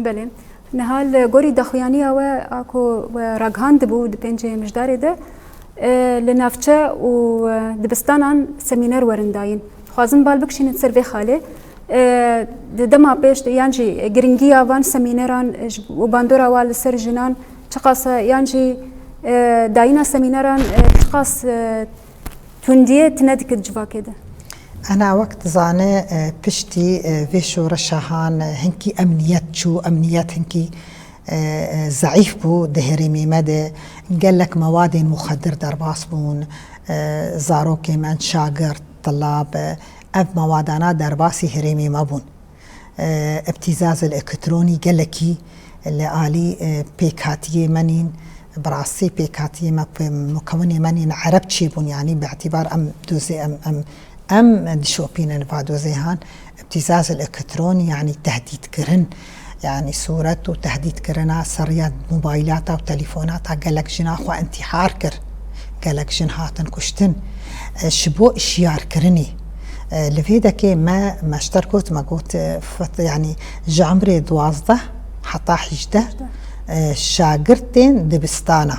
Belê. Niha li gorî daxuyaniya we a ku we ragihandibû di pêncê mijdarê de, e, li navçe û, e, dibistanan semîner werin dayîn. Dixwazim bal bikişînin ser vê xalê. E, di dema pêş de, yan jî giringiya van semîneran, e, ji, û bandora wan li ser jinan çiqas e, yan jî, e, dayîna semîneran, e, çiqas, e, tundiyê tune dikir civakê de? Ana wek dizane, e, piştî, e, vê şoreşa han, e, hinkî emniyet çû, emniyet hinkî, e, e, zeîf bû di herêmê me de. Gelek mewadên muxedir derbas bûn, e, zarokê me, şagirt, tilab, e, ev mewadana derbasî herêmê me bûn. E, îbtîzaz el-elektronî gelekî li alî, e, pêkhatiyê me nîn, bi rastî pêkhatiyê me, pê-, mukewinê me nîn, ereb çêbûn, yanî bi îtîbar em dozê, em, em, em dişopînin va dozê han. Îbtîzaz el-elektronî, yanî tehdîdkirin, yanî sûret û tehdîdkirina ser riya mobaylata û telîfonata gelek jina xwe întîhar kir. Gelek jin hatin kuştin. E, ji bo şiyarkirinê. E, li vê dekê me, me ji te re got, me got, e, fet-, yanî ji emrê duwazdeh heta hejdeh, e, şagirtên dibistana.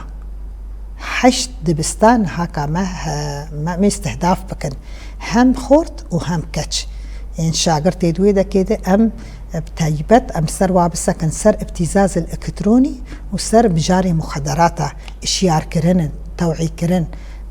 Heşt dibistan haka me, he, me, me îstihdaf bikin. Hem xort û hem keç. Ên şagirtê di wê dekê de em, e, bi taybet em ser wa bisekin, ser îbtîzazil elektronî û ser mijarê muxederata, işyarkirin, tewîkirin,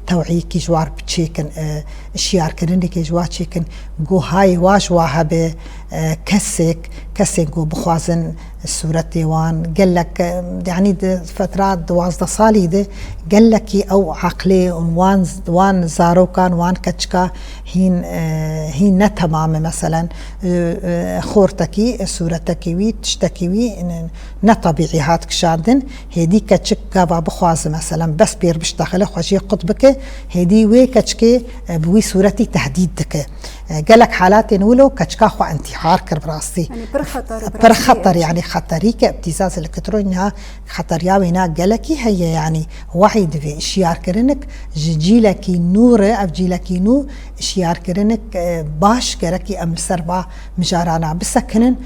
tewîkî ji war çêkin, e, işyarkirinekê ji wa çêkin, ku hayê wa ji wa hebe, e, kesek, kesên ku bixwazin sûretê wan, gelek, e, yanî di fetra duwazdeh salî de gelekî ew eqlê û wan, wan zarokan, wan keçika hîn, e, hîn ne temam e, meselen, e, e, xortekî, e, sûretekî wî, tiştekî wî, ne, ne tebîî hat kişandin. Hêdî keçik gava bixwaze, meselen, bes pêr biştexile, xwe jê qut bike, hêdî wê keçikê, e, bi wî sûretî tehdîd dike. E, gelek halatên wilo keçika xwe întîhar kir bi rastî. Yanî pir xeter, bi Pir rastî, xeter, e. Yanî xeterî ke îbtîzaz elektronî niha xeteriya wêna gelekî heye, yanî wahî divê işyarkirinik ji cîlekî nû re, ev cîlekî nû işyarkirinik, e, baş gerekî em li ser va mijarana bisekinin,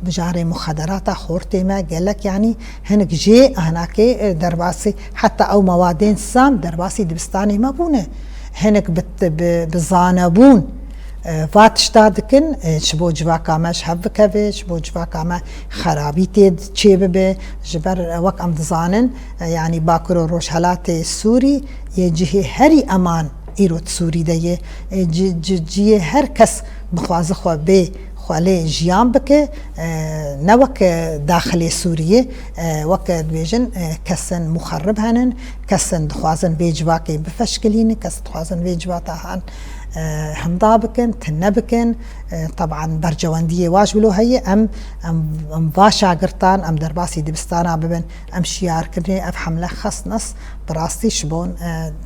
mijarê muxederata xortê me gelek, yanî hinek jê ahnakê, e, derbasî, heta ew mewadên sam derbasî dibistanê me bûne. Hinek bi, bi, bi zanebûn, e, va tişta dikin, e, ji bo civaka me ji hev bikeve, ji bo civaka me xerabî tê çê bibe, ji ber, e, wek em dizanin, e, yanî Bakur û Rojhelatê Sûrî yê cihê herî eman îro di Sûrî de ye. E, ci-, ci-, cihê her kes bixwaze xwe bê xwe lê jiyan bike, e, ne wek daxilê Sûriyê, e, wek dibêjin, e, kesên muxerib henin, kesên dixwazin vê civakê bifeşkilînin, kes dixwazin vê civata han, e, hinda bikin, tune bikin. E, teban bercewendiyê wa ji wilo heye, em, em, em va şagirtan, em derbasî dibistana bibin, em şiyarkirinê ev hemle xest nas, bi rastî ji bo, e,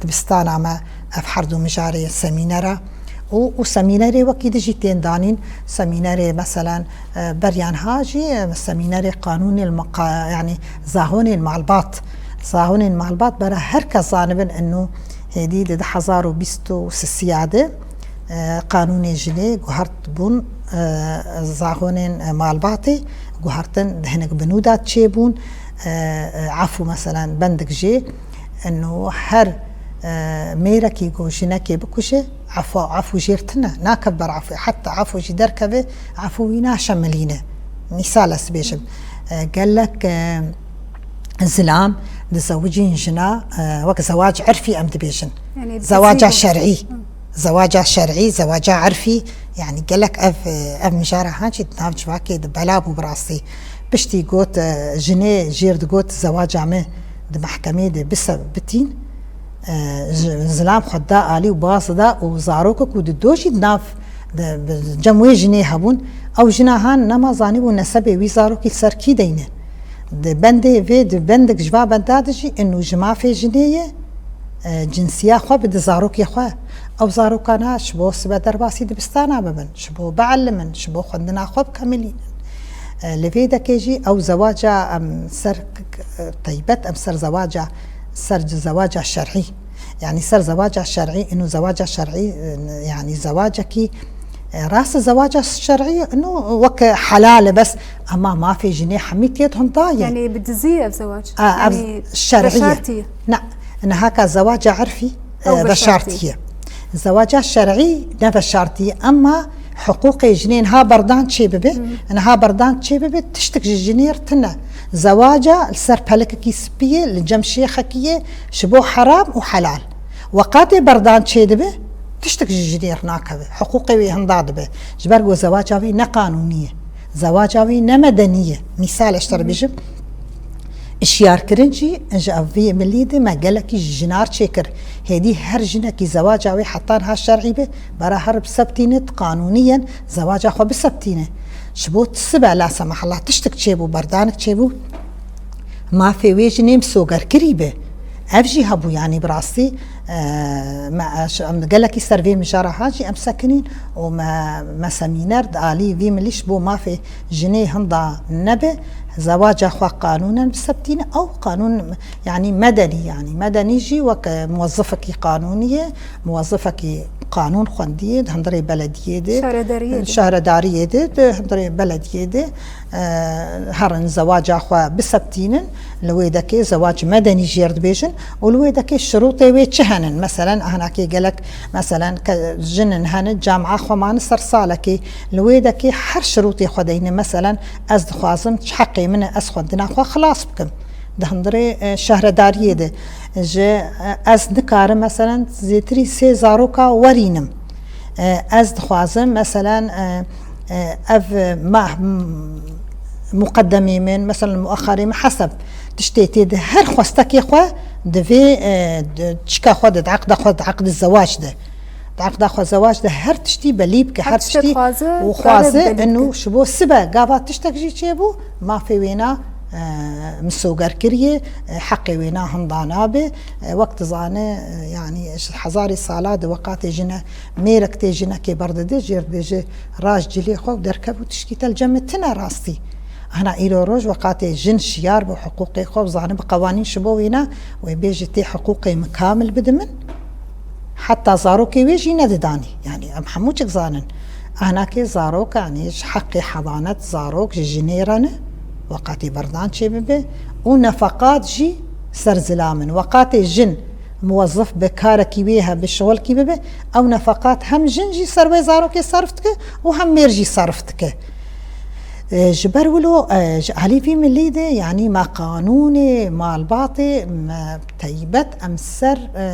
dibistana me ev her du mijarê semînera û, û semînerê wekî di jî tên danîn, semînerê meselen, e, beriyan ha jî, e, semînerê qanûnê li meqa-, yanî zahonên malbat. Zahonên malbat bera her kes zanibin eno hêdî di du hezar û bîst û sisiya de, e, qanûnê jinê guhert bûn, e, zahonên, e, malbatê guhertin hinek bi nû de çêbûn, e, e, efû meselen bendik jê, eno her, e, mêrekî ku jinekê bikuje, efû, efû jêr tine, nakev ber efû, heta efû jî derkeve, efû wî naşemilîne. Mîsal ez dibêjim, e, gelek, e, zilam dizewicîn jina, e, wek zewac irfî em dibêjin. Yanî zewaca dizî şer'î. Hı. Zewaca şer'î, zewaca irfî, yanî gelek ev, ev mijara ha jî di nav civakê de bela bû bi rastî. Piştî got, e, jinê jêr digot zewaca me di mehkemê de bise bitîn. E, ji-, zilam xwe da alî û baz da û zarokek û di do jî di nav, di, bi-, cem wê jinê hebûn. Ew jina han nema zanîbû nesebê wî zarokî li ser kî deyne. Di bendê vê, di bendek ji va benda de jî ino ji mafê jinê ye, e, cinsiya xwe bide zarokê xwe. Ew zarokana ji bo sibe derbasî dibistana bibin, ji bo bielimin, ji bo xwendina xwe bikemilînin. E, li vê dekê jî ew zewaca em ser k-, k-, taybet em ser zewaca, ser zewaca şer'î. Yanî ser zewaca şer'î, ino zewaca şer'î, e, yanî zewacekî, e, rast e zewaca şer'î, ino wek helal e bes, ama mafê jinê hemî tê de hinda ye. Yanî bi dizî ev zewac? A, ev yanî şer'î ye. Veşartî ye? Na, niha ka zewaca irfî, ew, e, veşartî ye. Zewaca şer'î ne veşartî ye, ama hiqûqê jinê niha berdan çê bibe, niha berdan çê bibe, tiştek ji jinê re tine. Zewaca li ser pelekekî spî ye, li cem şêxekî ye, ji bo heram û helal. Weqatê berdan çê dibe, tiştek ji jinê re nakeve. Hiqûqê wê hinda dibe. Ji ber ku zewaca wê ne qanûnî ye. Zewaca wê ne medenî ye. Mîsal ez te re bêjim, Işyarkirin jî ji ev vî milî de me gelekî ji jinar çêkir. Hêdî her jinekî zewaca wê heta niha şer'î be, bera her bisebtîne, qanûnî yen zewaca xwe bisebtîne. Ji bo sibe la semahalla tiştek çêbû, berdanek çêbû, mafê wê jinê misogerkirî be. Ev jî hebû, yanî bi rastî, e, me, e, ş-, em gelekî ser vê mijara ha jî em sekinîn û me, me semîner di alî vî milî ji bo mafê jinê hinda nebe, zewaca xwe qanûnen bisebtîne, ew qanûn, yanî medenî, yanî medenî jî wek, e, muwezifekî qanûnî ye, muwezifekî qanûn xwendiye, di hundirê belediyê de, Şaredariyê de. şaredariyê de, di hundirê belediyê de, e, herin zewaca xwe bisebtînin, li wê dekê zewac medenî jêr dibêjin û li wê dekê şirûtê wê çi henin? Meselen, ahnakê gelek, meselen, ke jinin henin, camia xwe mani ser salekê, li wê dekê her şirûtê xwe deynin, meselen, ez dixwazim çi heqê min e, ez xwendina xwe xilas bikim. Di hundirê, e, şehredariyê de ji, e, ez nikarim, meselen, zêtirî sê zaroka werînim. E, ez dixwazim, meselen, e, e, ev ma-, m-, muqeddemê min, meselen, muaxerê min heseb tiştê tê de her xwestekê xwe divê, e, di çika xwe de, di eqda xwe, di eqdi zewac de. Di eqda xwe zewac de her tiştî belî bike, Her her tiştê tiştî dixwaze, û xwaze kare belî inu bike. ji bo sibe gava tiştek jî çêbû, mafê wêna, e, misoger kiriye, e, heqê wêna hinda nabe. E, wek dizane, e, yanî ji hezarê sala de weqatê jine mêrek tê jinekê berdide, jêr dibêje raş cilê xwe û derkev û tişkî te li cem min tine rastî. Ana îro roj weqatê jin şiyar bi hiqûqê xwe û zane bi qewanîn ji bo wêna, wê bêje tê hiqûqê min kamil bide min. Heta zarokê wê jî nedidanî. Yanî em hemû çik zanin. Ahnakê zarok, yanî ji heqê hedanet zarok ji jinê re ne. Weqatê berdan çê bibe û nefeqat jî ser zilam in. Weqatê jin muwezzif bi karekî wê hebe, şixulkî bibe, ew nefeqat hem jin jî ser wê zarokê serf dike û hem mêr jî serf dike. E, ji ber wilo, e, ji alî vî milî de, yanî me qanûnê malbatê me teybet em ser, e,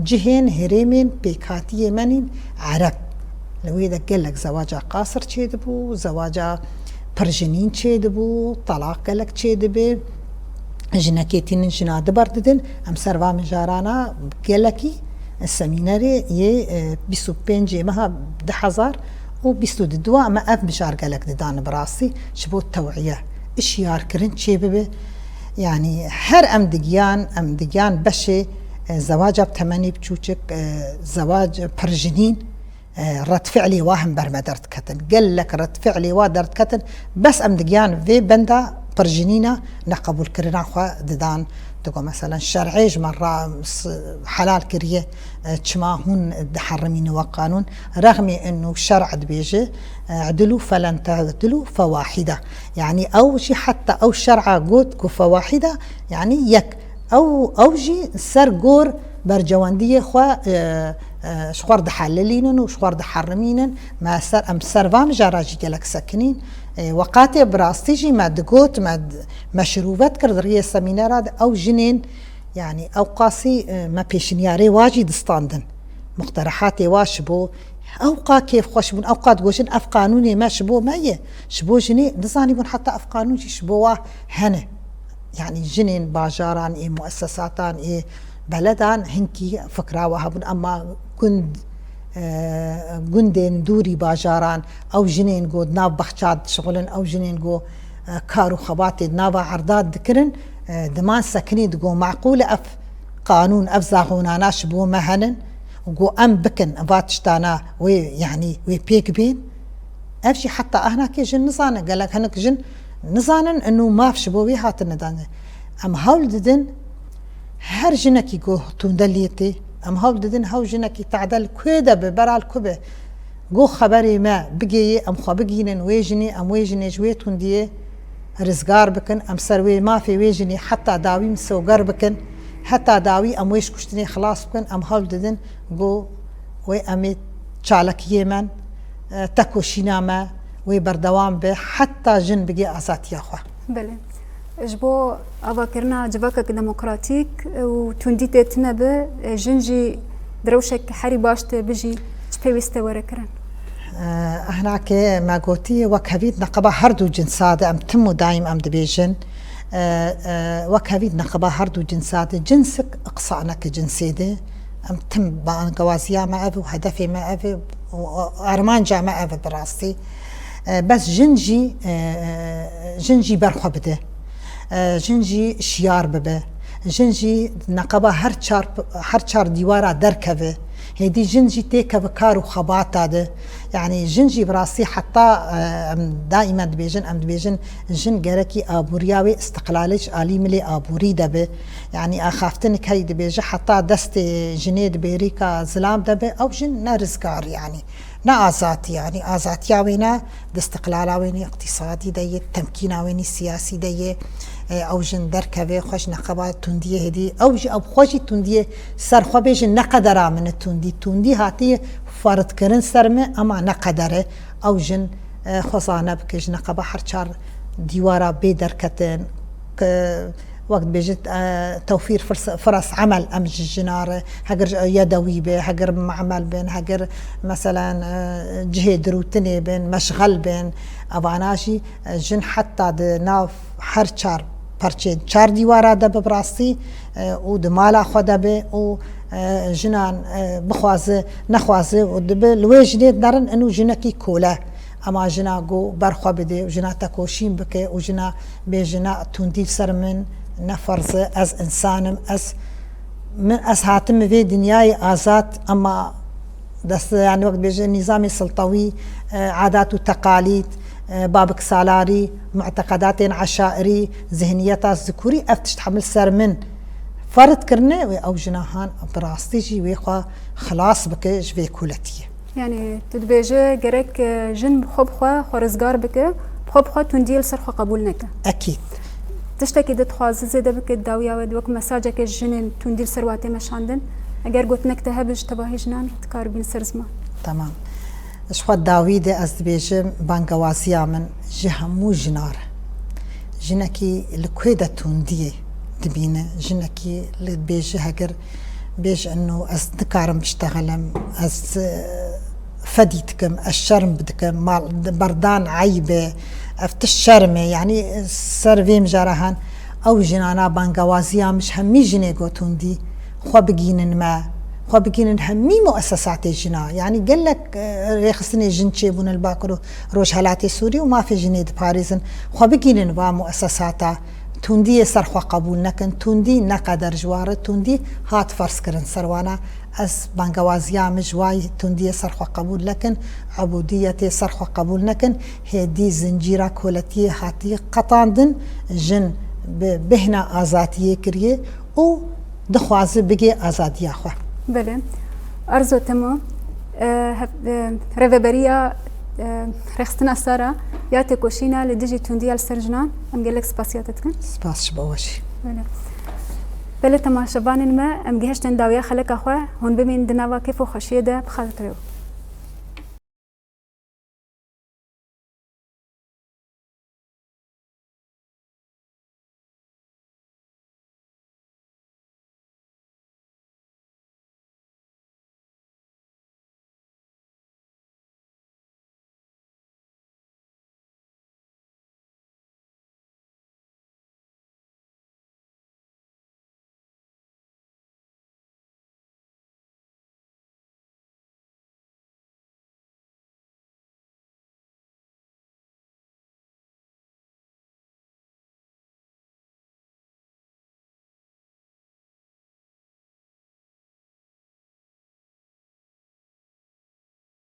cihên herêmên pêkhatiyê me nîn ereb. Li wê de gelek zewaca qasir çêdibû, zewaca pirjinîn çêdibû, telaq gelek çêdibe. Jinekê tînin jina di ber didin. Em ser va mijarana gelekî semînerê yê, e, bîst û pêncê meha du hezar û bîst û du em ev mijar gelek didan bi rastî ji bo tew'iye, işyarkirin çê bibe. Yanî her em digiyan, em digiyan beşê, e, zewaca bi temenî biçûçik, e, zewac pirjinîn, e, redfi'lê wa him ber me derdiketin. Gelek redfi'lê wa derdiketin, bes em digiyan vê benda pirjinîna neqebûlkirina xwe didan. Digo, meselen, şer'ê ji me ra s-, helal kiriye, e, çima hûn diherimîne we qanûn? Rexmê inu şer'a dibêje, e, "I'dilu felen te'dilu fewahida." Yanî ew jî heta ew şer'a got ku fewahida, yanî yek. Ew, ew jî ser gor bercewendiyê xwe, e, e, ji xwe re dihelilînin û ji xwe re diherimînin. Me ser, em ser va mijara jî gelek sekinîn. E, weqatê bi rastî jî me digot, me d-, me şirûvet kir di riyê semînera de ew jinên, yanî ew qasî, e, me pêşinyarê wa jî distandin. Muqterehatê wa ji bo ew qa kêfxweş bûn, ew qa digotin ev qanûnê me ji bo me ye, ji bo jinê nizanîbûn heta ev qanûn jî ji bo wa hene. Yanî jinên bajaran ê muessesatan ê beledan hinkî fikra we hebûn, ema gund, e, gundên dûrî bajaran, ew jinên ku di nav bexça dişixulin, ew jinên ku, e, kar û xebatê di nava erda dikirin, e, diman sekinî digo, "Meqûl e ev qanûn, ev zaxonana ji bo me henin, ku em bikin, va tiştana wê, yanî wê pêk bên." Ev jî heta ahnakê jin nizane, gelek hinek jin nizanin inu maf ji bo wê hatine dane. Em hewl didin her jinekî ku tundeliyê tê, em hewl didin hew jinekî tade li ku de be, bera li ku be, ku xeberê me bigêyê, em xwe bigihînin wê jinê, em wê jinê ji wê tundiyê rizgar bikin, em ser wê mafê wê jinê heta dawî misoger bikin, heta dawî em wê ji kuştinê xilas bikin, em hewl didin ku wê em ê çalakiyê me, e, tekoşîna me wê berdewam be, heta jin bigê azadiya xwe. Belê. Ji bo avakirina civakek demokratîk û tundî tê tine be, jin jî di rewşek herî baş de bijî, çi pêwîst e were kirin? Ahnakê me gotî, wek hevî di neqeba her du cinsa de, em tim û daîm em dibêjin, e, e, wek hevî di neqeba her du cinsa de, cinsik iqsaneke cinsê de, em tim ba angewaziya me ev û hedefê me ev û armanca me ev bi rastî. E, bes jin jî, e, jin jî ber xwe bide. E, jin jî şiyar bibe. Jin jî neqeba her çar, her çar dîwara derkeve. Hêdî jin jî têkeve kar û xebata de. Yanî jin jî bi rastî heta, e, em daîmen dibêjin, em dibêjin jin gerekî aboriya wê, istiqlalê ji alî milê aborî de be. Yanî axaftinik heyî dibêje heta destê jinê di bêrîka zilam de be, ew jin ne rizgar yanî. Ne azad yanî. Azadiya wê ne di istiqlala wê nî iqtîsadî de yê, temkîna wê nî siyasî de yê. E, ew jin derkeve xwe ji neqeba tundiyê hêdî. Ew jî, ew xwe jî tundiyê ser xwe bêjin, ne qedera min e tundî. Tundî hatiye ferzkirin ser min, ema ne qeder e. Ew jin, e, xwe zane bike ji neqeba her çar dîwara bê derketin. Ke wek dibêjit, e, tewfîr firs-, firas emel em ji jina re, heger yedewî be, heger emel bin, heger meselen, e, cihê dirûtinê bin, meşxel bin, evana jî, e, jin heta di nav her çar perçên çar dîwara de be bi rastî, e, û di mala xwe de be û, e, jinan, e, bixwaze, nexwaze û dibe li wê jinê dinerin, ino jinekî kole. Ema jina ku ber xwe bide û jina tekoşîn bike û jina bê jina tundî li ser min ne ferz e, ez însan im, ez, min, ez hatim vê dinyayê azad, ema dest, yanî wek dibêje nîzamê siltewî, e, adat û teqalîd, e, babiksalarî, muteqedatên eşairî, zihniyeta zikurî, ev tişt hemil ser min ferz kirine wê ew jina han bi rastî jî wê xwe xilas bike ji vê koletiyê. Yanî tu dibêje gerek, e, jin bi xwe bi xwe, xwe rizgar bike, bi xwe bi xwe tundiyê li ser xwe qebûl neke. Ekîd. Tiştekî di dixwaze zêde bike di dawiya we de wek mesajeke ji jinên tundî li ser we tê meşandin. Eger gotinek te hebe ji tevahî jinan dikaribîn ser ziman. Tamam. Ji xwe dawî de ez dibêjim bangewaziya min ji hemû jina re. Jinekî li ku de tundiyê dibîne, jinekî li bêje heger bêje ino ez nikarim biştexilim, ez, e, fedî dikim, ez şerm bidikim, mal, berdan eyb e, ev tişt şerm e, yanî ser vê mijara han ew jinana bangewaziya min ji hemî jinê got tundî, xwe bigînin me, xwe bigînin hemî muesesatê jina. Yanî gelek, e, rêxistinê jin çêbûne li Bakur û Rojhelatê Sûrî û mafê jinê diparêzin. Xwe bigînin va muesesata. Tundiyê ser xwe qebûl nekin. Tundî ne qeder ji wan re. Tundî hat ferz kirin ser wana. Ez bangewaziya min ji wayî tundiyê ser xwe qebûl nekin. Ebûdiyetê ser xwe qebûl nekin. Hêdî zincîra koletiyê hatiye qetandin. Jin bi bêhna azadiyê kiriye û dixwaze bigê azadiya xwe. Belê. Arzo Temo, e, hev-, e, rêveberiya, e, rêxistina Sara ya têkoşîna li dijî tundiya li ser jinan, em gelek spasiya te dikin. Spas ji bo we jî. Belê. Belê temaşevanên me, em gihiştin dawiya xeleka xwe, hûn bimînin di nava kêf û xweşiyê de, bi xatirê we.